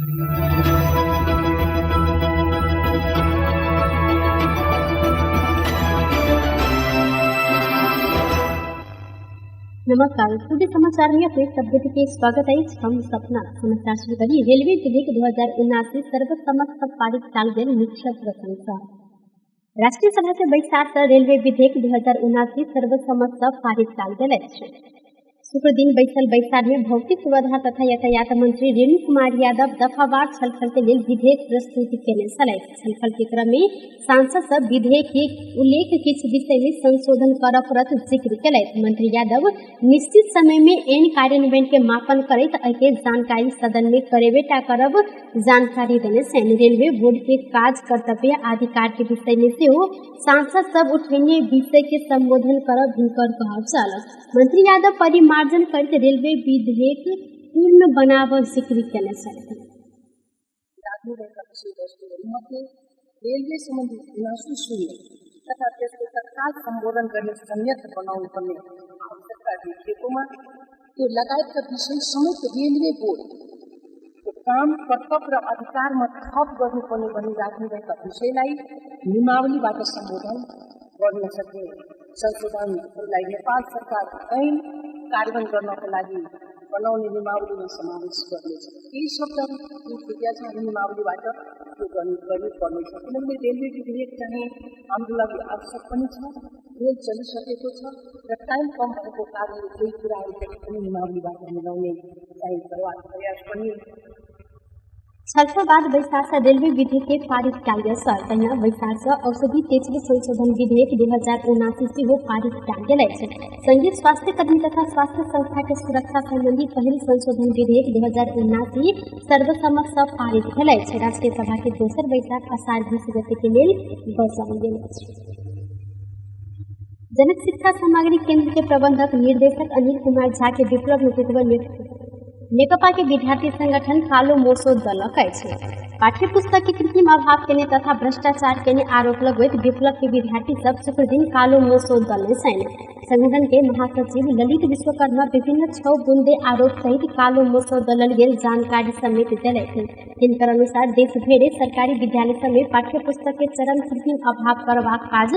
नमस्कार, सूर्य समाचार में अपने सब के स्वागत है। हम सपना समाचार शुरू करी। रेलवे विधेयक 2079 सर्वसम्मत पारित कयल गेल मुख्य प्रशंसा। राष्ट्रीय सभा के बैसार से रेलवे विधेयक 2079 सर्वसम्मत पारित कयल गेल अछि। शुक्र दिन बैसल बैसार में भौतिक पूर्वाधार तथा यातायात मंत्री रेणु कुमार यादव दफावार छलफल के लेल विधेयक प्रस्तुत केने छलथि। छलफल के क्रम में सांसद सब विधेयक के उल्लेख किछु विषय में संशोधन करऽ पड़त जिक्र केलथि। मंत्री यादव निश्चित समय में एन कार्यान्वयन के मापन करैत एहि जानकारी सदन में करेबेटा करब जानकारी देने छनि। रेलवे बोर्ड के काज कर्तव्य अधिकार के विषय में सेहो सांसद सब उठेने विषय के संबोधन करब हिनकर कहब छल। मंत्री यादव परिमार्जन करैत रेलवे विधेयक पूर्ण बनाबऽ जिक्र केने छलथि। लागू रहेका विषयवस्तुहरूमध्ये रेलवे सम्बन्धी गुनासो सुन्ने तथा त्यसको तत्काल सम्बोधन गर्ने संयन्त्र बनाउनु पर्ने आवश्यकता देखिएकोमा त्यो लगायतका विषय समेत रेलवे बोर्डको काम कर्तव्य र अधिकारमा थप गर्नुपर्ने भनी राख्नुभएका विषयलाई नियमावलीबाट सम्बोधन गर्न सक्ने संशोधनहरूलाई नेपाल सरकार ऐन कार्यान्वयन गर्नको लागि बनाउने नियमावलीमा समावेश गर्नेछ। केही शब्दहरू छुट्या छ, हामी नियमावलीबाट त्यो गर्नुपर्नेछ। किनभने रेलवे विधेयक चाहिँ हाम्रो लागि आवश्यक पनि छ, रेल चलिसकेको छ र टाइम कम भएको कारणले केही कुराहरू पनि नियमावलीबाट मिलाउने चाहिँ प्रयास पनि। छलफल बाद बैसार से रेलवे विधेयक के पारित कयल गेल छल। तहिना बैसार से औषधि तेजल संशोधन विधेयक 2079 सेहो पारित कयल गेल अछि। संघीय स्वास्थ्य कर्मी तथा स्वास्थ्य संस्था के सुरक्षा संबंधी पहिल संशोधन विधेयक 2079 सर्वसम्मत से पारित भेल अछि। राष्ट्रीय सभा के दोसर बैसार असार 20 गते के लेल बसाओल गेल अछि। जनक शिक्षा सामग्री केंद्र के प्रबंधक निर्देशक अनिल कुमार झा के विप्लव नेतृत्व नेकपा के विद्यार्थी संगठन कालो मोसो दलक अछि। पाठ्य पुस्तक के कृत्रिम अभाव केने तथा भ्रष्टाचार केने आरोप लगबैत विप्लव के विद्यार्थी सब शुक्र दिन कालो मोसो दलने छनि। संगठन के महासचिव ललित विश्वकर्मा विभिन्न 6 बुंदे आरोप सहित कालो मोसो दलल गेल जानकारी समेत देलथि। हिनकर अनुसार देश भरि सरकारी विद्यालय सब में पाठ्य पुस्तक के चरम कृत्रिम अभाव करबाक काज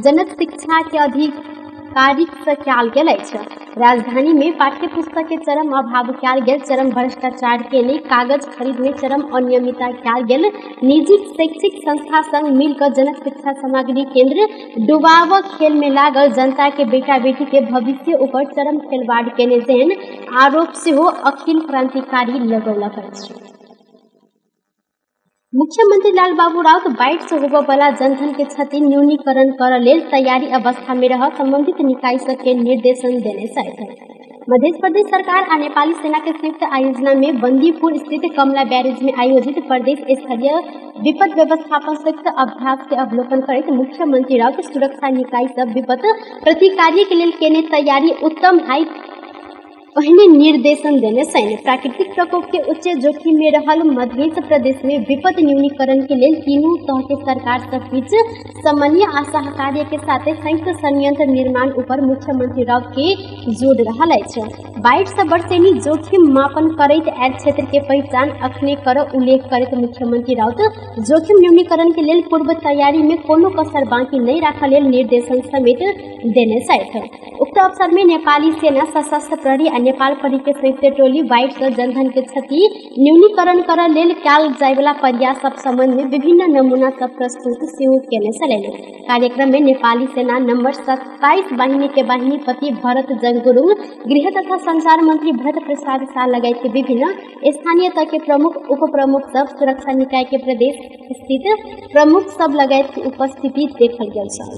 जनक शिक्षा के अधिकारिक से कयल गेल अछि। राजधानी में पाठ्य पुस्तक के चरम अभाव कयल गेल, चरम भ्रष्टाचार के कागज खरीद में चरम अनियमितता कयल गेल, निजी शैक्षिक संस्था संग मिलकर जनक शिक्षा सामग्री केंद्र डुबाव खेल में लागल जनता के बेटा बेटी के भविष्य ऊपर चरम खेलवाड़ केने जेहन आरोप सेहो अखिल क्रांतिकारी लगौलक अछि। मुख्यमंत्री लालबाबू राउत बाढ़ि से होबय जनधन के क्षति न्यूनीकरण करऽ लेल तैयारी अवस्था में रह संबंधित निकाय सबके निर्देशन देने छथि। मध्य प्रदेश सरकार आ नेपाली सेना के संयुक्त आयोजना में बंदीपुर स्थित कमला बैरेज में आयोजित प्रदेश स्तरीय विपद व्यवस्थापन संयुक्त अभ्यास के अवलोकन करैत मुख्यमंत्री राउत सुरक्षा निकाय सब विपद प्रतिकार्य के लेल केने तैयारी उत्तम हाई ओहने निर्देशन देने छनि। प्राकृतिक प्रकोप के उच्च जोखिम में रहल मध्य प्रदेश में विपद न्यूनीकरण के लेल तीनू तह के सरकार सब बीच समन्वय आ सहकार्य के साथे संयुक्त संयंत्र निर्माण ऊपर मुख्यमंत्री राउत के जोर रहल अछि। बाढ़ि से बरसेनी जोखिम मापन करैत आयल क्षेत्र के पहचान अखने कर उल्लेख करैत मुख्यमंत्री राउत जोखिम न्यूनीकरण के लेल पूर्व तैयारी में कोनो कसर बाकी नहीं राखऽ लेल निर्देशन समेत देने छथि। उक्त अवसर में नेपाली सेना, सशस्त्र प्रहरी आ नेपाल प्रहरी के संयुक्त टोली बाढ़ि से जनधन के क्षति न्यूनीकरण करऽ लेल कयल जायवला प्रयास सब संबंध में विभिन्न नमूना सब प्रस्तुत सेहो केने छलनि। कार्यक्रम में नेपाली सेना नंबर 27 वाहिनी के वाहिनीपति भरत जंग गुरुङ, गृह तथा संचार मंत्री भरत प्रसाद शाह लगायत के विभिन्न स्थानीय तह के प्रमुख उप प्रमुख सब, सुरक्षा निकाय के प्रदेश स्थित प्रमुख सब लगायत के उपस्थिति देखल गेल छल।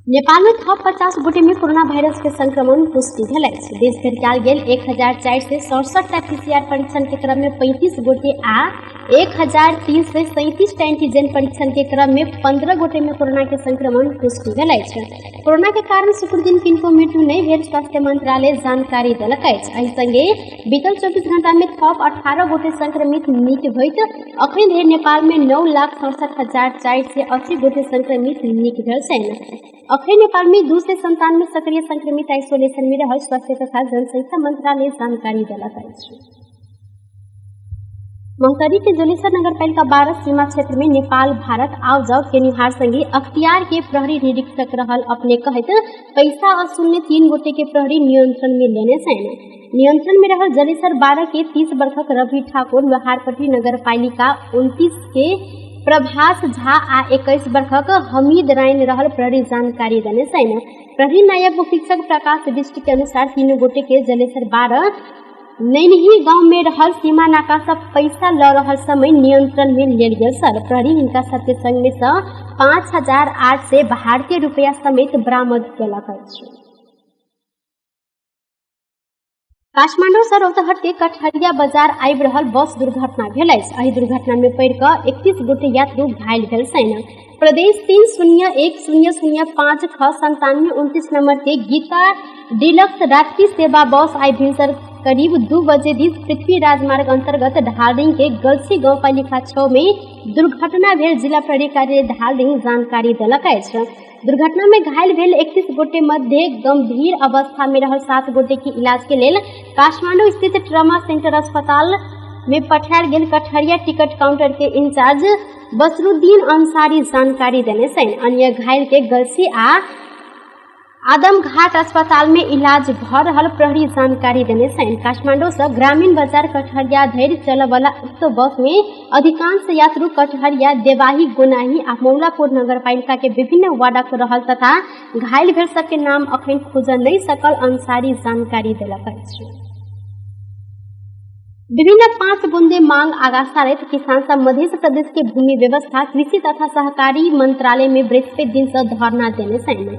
नेपाल में थप 50 गोटे में कोरोना वायरस के संक्रमण पुष्टि भेल अछि। देश भरि कयल गेल 1467 पीसीआर परीक्षण के क्रम में 35 गोटे आ 1337 टा एंटीजन परीक्षण के क्रम में 15 गोटे में कोरोना के संक्रमण पुष्टि भेल अछि। कोरोना के कारण शुक्र दिन किनको मृत्यु नहि भेल स्वास्थ्य मंत्रालय जानकारी देलक अछि। एहि संगे बीतल 24 घंटा में थप 18 गोटे संक्रमित नीक होइत अखन धरि नेपाल में 9,67,480 गोटे संक्रमित नीक भेल छनि। अखन नेपाल में 297 सक्रिय संक्रमित आइसोलेशन में रहल स्वास्थ्य तथा जनसंख्या मंत्रालय जानकारी देलक अछि। महोत्तरी के जलेसर नगरपालिका 12 सीमा क्षेत्र में नेपाल भारत आव जाव केनिहार संगे अख्तियार के प्रहरी निरीक्षक रहल अपने कहैत पैसा असुलने 3 गोटे के प्रहरी नियंत्रण में लेने छनि। नियंत्रण में रहल जलेसर 12 के 30 वर्षक रवि ठाकुर, लोहारपट्टी नगरपालिका 29 के प्रभास झा आ 21 वर्षक हमीद राइन रहल प्रहरी जानकारी देने छनि। प्रहरी नायब उपरीक्षक प्रकाश बिष्ट के अनुसार 3 गोटे के जलेसर 12 नैनही गांव में रहल सीमा नाका सब पैसा ल रहल समय नियंत्रण में लेल गेल सर। प्रहरी हिनका सबके संग में सँ 5800 भारतीय रुपया समेत बरामद केलक अछि। काठमाडौँ सँ रौतहट के कटहरिया बाजार आबि रहल बस दुर्घटना भेल अछि। एहि दुर्घटना में पड़ि कऽ 31 गोटे यात्रु घायल भेल छनि। प्रदेश 3 0 1 0 0 5 6 97 29 नंबर के गीता डिलक्स रात्रि सेवा बस आई भिनसर करीब 2 बजे दिस पृथ्वी राजमार्ग अंतर्गत ढालरिंग के गलसी गाउँपालिका 6 में दुर्घटना भेल जिला प्रहरी कार्यालय ढालरिंग जानकारी देलक अछि। दुर्घटना में घायल भेल 31 गोटे मध्य गंभीर अवस्था में रहल 7 गोटे के इलाज के लेल काठमांडू स्थित ट्रॉमा सेंटर अस्पताल में पठायल गेल कटहरिया टिकट काउंटर के इंचार्ज बसरुद्दीन अंसारी जानकारी देने छनि। अन्य घायल के गलसी आ आदमघाट अस्पताल में इलाज भ रहल प्रहरी जानकारी देने छनि। काठमांडू से ग्रामीण बाजार कटहरिया धरि चलयवला उक्त बस में अधिकांश यात्रु कटहरिया, देवाही, गोनाही आ मौलापुर नगरपालिका के विभिन्न वार्डक रहल तथा घायल भेल सबके नाम अखन खोजल नहि सकल अंसारी जानकारी देलक अछि। विभिन्न 5 बुंदे मांग आगा सारैत किसान सब मध्य प्रदेश के भूमि व्यवस्था, कृषि तथा सहकारी मंत्रालय में बृहस्पति दिन से धरना देने छनि।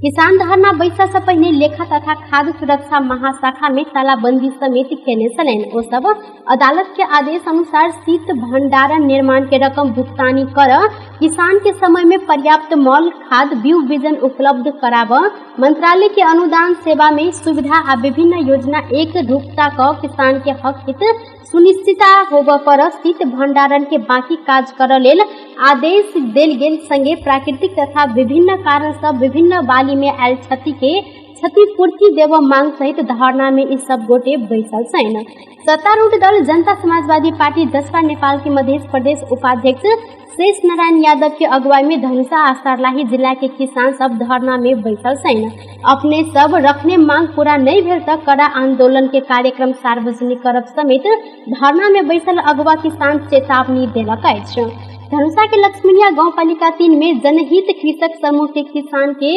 किसान धरना बैसा से पहिने लेखा तथा खाद्य सुरक्षा महाशाखा में तालाबंदी समेत केने छलनि। ओ सब अदालत के आदेश अनुसार शीत भंडारण निर्माण के रकम भुगतानी कर, किसान के समय में पर्याप्त मल, खाद, बीउ बीजन उपलब्ध कराब, मंत्रालय के अनुदान सेवा में सुविधा आ विभिन्न योजना एक रूपता क किसान के हक हित सुनिश्चितता होब पर शीत भंडारण के बाकी काज कर लेल आदेश देल गेल संगे प्राकृतिक तथा विभिन्न कारण से विभिन्न बाली में आयल क्षति के क्षतिपूर्ति देव मांग सहित धरना में ई सब गोटे बैसल छनि। सत्तारूढ़ दल जनता समाजवादी पार्टी जसपा नेपाल के मध्य प्रदेश उपाध्यक्ष शेष नारायण यादव के अगुवाई में धनुषा आ सर्लाही जिला के किसान सब धरना में बैसल छनि। अपने सब रखने मांग पूरा नहीं भेल त कड़ा आंदोलन के कार्यक्रम सार्वजनिक करब समेत धरना में बैसल अगुवा किसान चेतावनी देलक अछि। धनुषा के लक्ष्मीनिया गाउँपालिका 3 में जनहित कृषक समूह के किसान के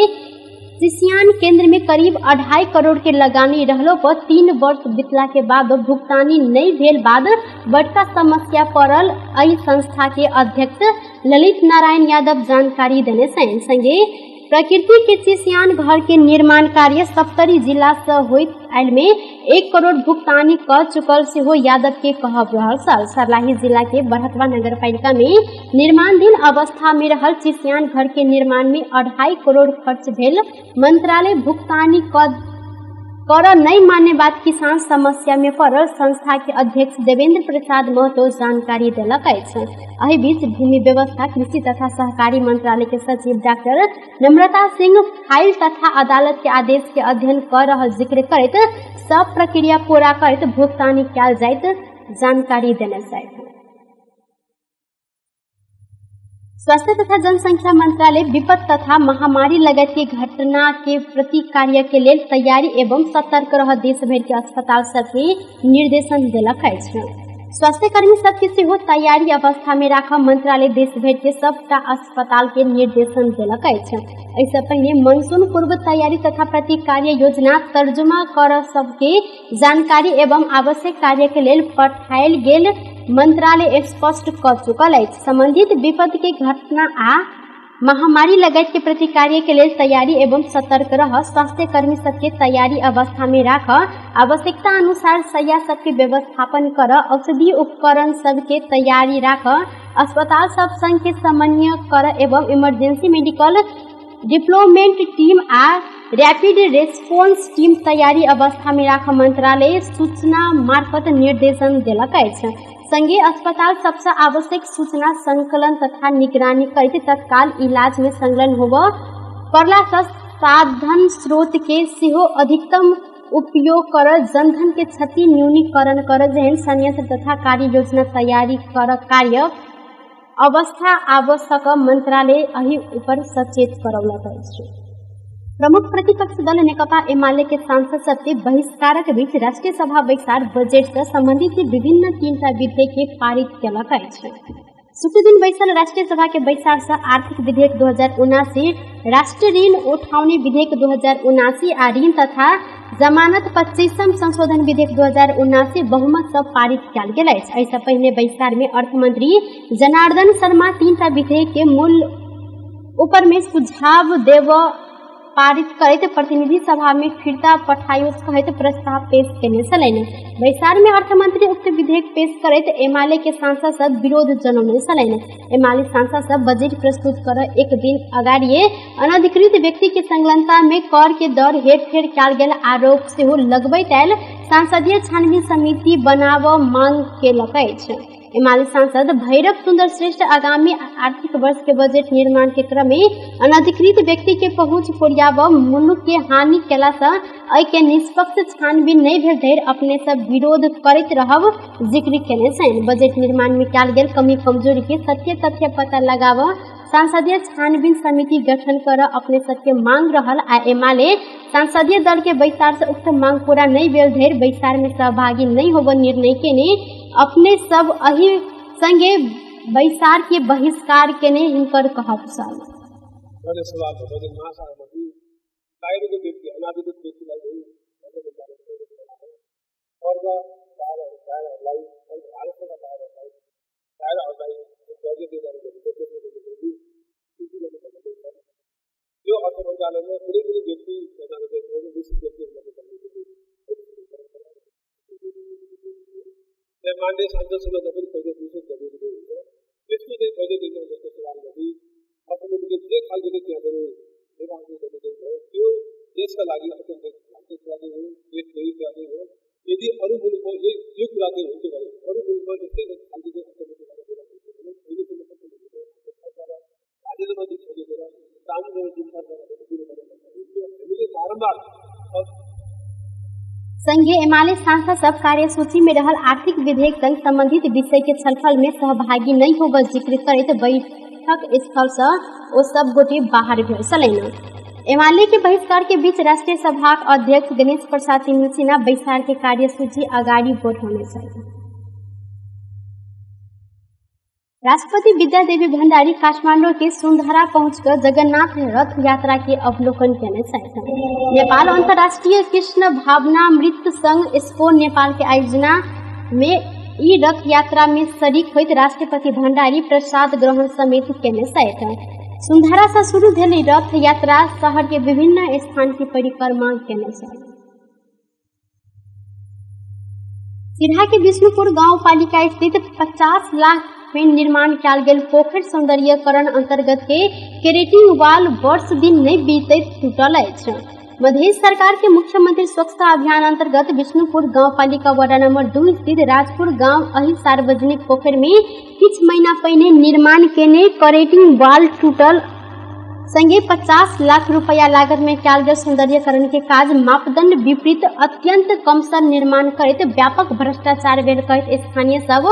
चिसियान केंद्र में करीब 2.5 करोड़ के लगानी रहलो पर 3 वर्ष बीतला के बाद भुगतानी नहीं भेल बाद बड़का समस्या पड़ल एहि संस्था के अध्यक्ष ललित नारायण यादव जानकारी देने छनि। संगे प्रकृति के चिसियान घर के निर्माण कार्य सप्तरी जिला से होइत आयल में 1 करोड़ भुगतानी क चुकल सेहो यादव के कहब रहल छल। सर्लाही जिला के बरहतवा नगरपालिका में निर्माणाधीन अवस्था में रहल चिसियान घर के निर्माण में 2.5 करोड़ खर्च भेल मंत्रालय भुगतानी कर नहीं माने बात किसान समस्या में पड़ल संस्था के अध्यक्ष देवेंद्र प्रसाद महतो जानकारी देलक अछि। एहि बीच भूमि व्यवस्था, कृषि तथा सहकारी मंत्रालय के सचिव डॉक्टर नम्रता सिंह फाइल तथा अदालत के आदेश के अध्ययन कर रहल जिक्र करैत सब प्रक्रिया पूरा करैत भुगतानी कयल जाइत जानकारी देने छथि। स्वास्थ्य तथा जनसंख्या मंत्रालय विपद तथा महामारी लगायत के घटना के प्रति कार्य के लेल तैयारी एवं सतर्क रह देश भरि के अस्पताल सबके निर्देशन देलक अछि। स्वास्थ्यकर्मी सबके सेहो तैयारी अवस्था में राखब मंत्रालय देश भरि के सबटा अस्पताल के निर्देशन देलक अछि। एहिसँ पहिने मनसून पूर्व तैयारी तथा प्रतिकार्य योजना तर्जुमा कर सबके जानकारी एवं आवश्यक कार्य के लेल पठायल गेल मंत्रालय स्पष्ट क चुकल अछि। संबंधित विपद के घटना आ महामारी लगायत के प्रतिकार्य के लेल तैयारी एवं सतर्क रह स्वास्थ्य कर्मी सबके तैयारी अवस्था में राख, आवश्यकता अनुसार शैया सबके व्यवस्थापन कर, औषधि उपकरण सबके तैयारी राख, अस्पताल सब संग के समन्वय कर एवं इमरजेंसी मेडिकल डिप्लोमेंट टीम आ रैपिड रेस्पोंस टीम तैयारी अवस्था में राख मंत्रालय सूचना मार्फत निर्देशन देलक अछि। संगे अस्पताल सबसँ आवश्यक सूचना संकलन तथा निगरानी करैत तत्काल इलाज में संलग्न होब पड़ला सँ साधन स्रोत के सेहो अधिकतम उपयोग कर जनधन के क्षति न्यूनीकरण कर जेहन संयंत्र तथा कार्य योजना तैयारी कर कार्य अवस्था आवश्यक मंत्रालय एहि ऊपर सचेत करौलक अछि। प्रमुख प्रतिपक्ष दल नेकपा एमाले के सांसद सबके बहिष्कारक बीच राष्ट्रिय सभा बैसार बजेट से संबंधित विभिन्न 3टा विधेयक के पारित केलक अछि। शुक्रदिन बैसल राष्ट्रिय सभा के बैसार से आर्थिक विधेयक 2079, राष्ट्रीय ऋण उठाउने विधेयक 2079 आ ऋण तथा जमानत 25 संशोधन विधेयक 2079 बहुमत से पारित कयल गेल अछि। एहिसँ पहिने बैसार में अर्थमंत्री जनार्दन शर्मा 3टा विधेयक के मूल ऊपर में सुझाव देव पारित करैत प्रतिनिधि सभा में फिर्ता पठायोस कहैत प्रस्ताव पेश केने छलनि। बैसार में अर्थमंत्री उक्त विधेयक पेश करैत एमाले के सांसद सब विरोध जनौने छलनि। एमाले सांसद सब बजट प्रस्तुत कर एक दिन अगाड़िए अनधिकृत व्यक्ति के संलग्नता में कर के दर हेरफेर कयल गेल आरोप सेहो लगबैत आयल सांसदीय छानबीन समिति बनाब मांग केलक अछि। एमाले सांसद भैरव सुन्दर श्रेष्ठ आगामी आर्थिक वर्ष के बजट निर्माण के क्रम में अनधिकृत व्यक्ति के पहुंच पोरियाब मुल्क के हानि केला से एहि के निष्पक्ष छानबीन नहि भेल धरि अपने सब विरोध करैत रहब जिक्र केने छनि। बजट निर्माण में कयल गेल कमी कमजोरी के सत्य तथ्य पता लगाब सांसदीय छानबीन समिति गठन कर अपने सबके मांग रहल आ एमाले सांसदीय दल के बैसार से उक्त मांग पूरा नहीं भेल धरि बैसार में सहभागी नहीं होब निर्णय केने अपने सब एहि संगे बैसार के बहिष्कार केने हिनकर कहब छल। यो अर्थ मन्त्रालयमा कुनै पनि व्यक्ति त्यहाँ मान्य सांसदसँग पनि बजेट विशेष जरुरी हुन्छ। त्यसको चाहिँ बजेट दिनु जस्तो सवालमाथि अर्थमन्त्रीले जे खालको चाहिँ त्यहाँ पनि लेखाङ्कन गर्नु भयो त्यो देशका लागि अत्यन्तै घातक कुरा चाहिँ हो, देशद्रोही कुरा चाहिँ हो। यदि अरू मुलुकमा यो कुरा चाहिँ हुन्थ्यो भने अरू मुलुकमा त्यस्तै खालको चाहिँ अर्थमन्त्रीबाट कुरा हुन्थ्यो भने अहिलेसम्म अर्थमन्त्रीको राजीनामा छोडेर हामीले बारम्बार संघीय एमाले सांसद सब कार्यसूची में रहल आर्थिक विधेयक संग संबंधित विषय के छलफल में सहभागी नहीं होब जिक्र करैत बैठक स्थल से ओ सब गोटे बाहर भेल छलनि। एमाले के बहिष्कार के बीच राष्ट्रीय सभाक अध्यक्ष गणेश प्रसाद तिमिल्सिना बैसार के कार्यसूची अगाडि बढ़ौने छथि। राष्ट्रपति विद्यादेवी भण्डारी काठमाडौँ के सुन्धरा पहुँचकर जगन्नाथ रथ यात्रा के अवलोकन केने छथि। नेपाल अंतर्राष्ट्रीय कृष्ण भावनामृत संघ इस्कोन नेपाल के आयोजना में ई रथ यात्रा में शरीक होइत राष्ट्रपति भण्डारी प्रसाद ग्रहण समेत केने छथि। सुन्धरा से शुरू भेल रथ यात्रा शहर के विभिन्न स्थान की परिक्रमा केने छथि। सिरहा के विष्णुपुर गाँव पालिका स्थित 50 लाख में निर्माण कयल गेल पोखरि सौंदर्यकरण अंतर्गत के क्रेटिंग वाल वर्ष दिन नहि बीतैत टूटल अछि। मध्य सरकार के मुख्यमंत्री स्वच्छता अभियान अंतर्गत विष्णुपुर गाँव पालिका वार्ड नंबर 2 स्थित राजपुर गांव एहि सार्वजनिक पोखरि में किछ महीना पहिने निर्माण केने क्रेटिंग वाल टूटल संगे 50 लाख रुपया लागत में कयल गेल सौंदर्यकरण के काज मापदंड विपरीत अत्यंत कमसर निर्माण करैत व्यापक भ्रष्टाचार भेल कहैत स्थानीय सब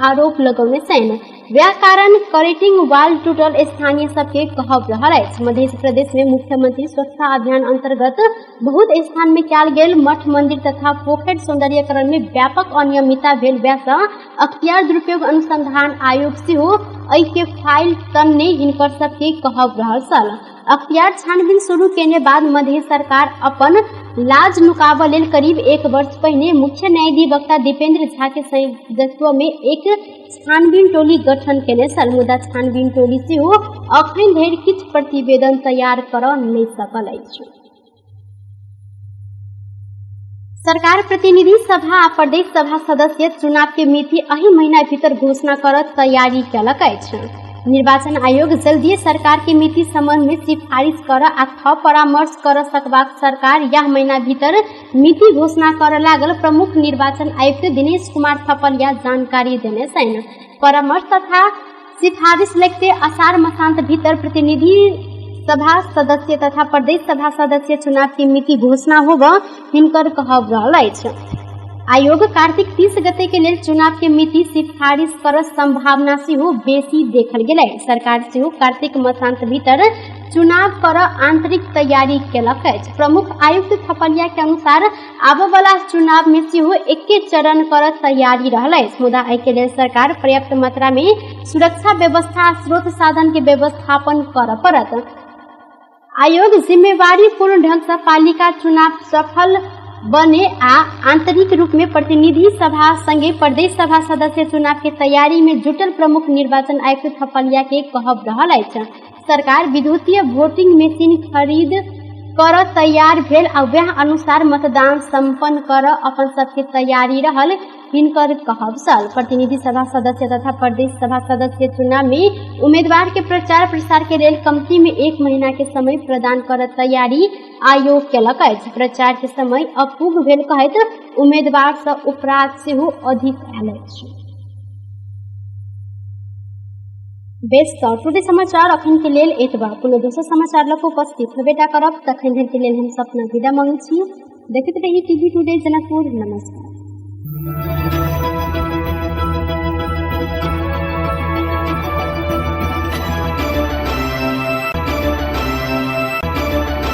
आरोप लगौने छनि। वएह कारण क्रेटिंग वाल टूटल स्थानीय सबके कहब रहल अछि। मध्य प्रदेश में मुख्यमंत्री स्वच्छता अभियान अंतर्गत बहुत स्थान में कयल गेल मठ मंदिर तथा पोखरि सौंदर्यकरण में व्यापक अनियमितता भेल वएह अख्तियार दुरुपयोग अनुसंधान आयोग सेहो एहि के फाइल तन्ने हिनकर सबके कहब रहल छल। अख्तियार छानबीन शुरू केने बाद मध्य सरकार अपन लाज नुकाबऽ लेल करीब 1 वर्ष पहिने मुख्य न्यायाधिवक्ता दीपेंद्र झा के संयोजकत्व में एक छानबीन टोली गठन केने छल, मुदा छानबीन टोली सेहो अखन धरि किछु प्रतिवेदन तैयार करऽ नहि सकल अछि। सरकार प्रतिनिधि सभा आ प्रदेश सभा सदस्य चुनाव के मिति एहि महीना भीतर घोषणा करऽ तैयारी केलक अछि। निर्वाचन आयोग जल्दीए सरकार के मिति संबंध में सिफारिश कर आ थप परामर्श कर सकबाक सरकार यह महीना भीतर मिति घोषणा कर लागल प्रमुख निर्वाचन आयुक्त दिनेश कुमार थपलिया जानकारी देने छनि। परामर्श तथा सिफारिश लिखते असार मसान्त भीतर प्रतिनिधि सभा सदस्य तथा प्रदेश सभा सदस्य चुनाव के मिति घोषणा होब हिनकर कहब रहल अछि। आयोग कार्तिक 30 गते के लेल चुनाव के मिति सिफारिश कर संभावना सेहो बेसी देखल गेलै। सरकार सेहो कार्तिक मसांत भीतर चुनाव कर आंतरिक तैयारी केलक अछि। प्रमुख आयुक्त थपलिया के अनुसार आबय वाला चुनाव में सेहो एके चरण कर तैयारी रहल अछि, मुदा एहि के लेल सरकार पर्याप्त मात्रा में सुरक्षा व्यवस्था स्रोत साधन के व्यवस्थापन कर पड़त। आयोग जिम्मेवारीपूर्ण ढंग से पालिका चुनाव सफल बने आ आंतरिक रूप में प्रतिनिधि सभा संगे प्रदेश सभा सदस्य चुनाव के तैयारी में जुटल प्रमुख निर्वाचन आयुक्त थपलिया के कहब रहल अछि। सरकार विद्युतीय वोटिंग मशीन खरीद कर तैयार भेल आ वएह अनुसार मतदान संपन्न कर अपन सबके तैयारी रहल हिनकर कहब छल। प्रतिनिधि सभा सदस्य तथा प्रदेश सभा सदस्य चुनाव में उम्मीदवार के प्रचार प्रसार के लेल कमती में 1 महीना के समय प्रदान कर तैयारी आयोग केलक अछि। प्रचार के समय अपूग भेल कहैत उम्मीदवार सँ उपराग सेहो अधिक आयल अछि। बेस तऽ टुडे समाचार अखन के लेल एतबा। कोनो दोसर समाचार लऽ कऽ उपस्थित हेबेटा करब, तखन धरि के लेल हम सपना विदा मांगै छी। देखैत रही टीवी टुडे जनकपुर। नमस्कार।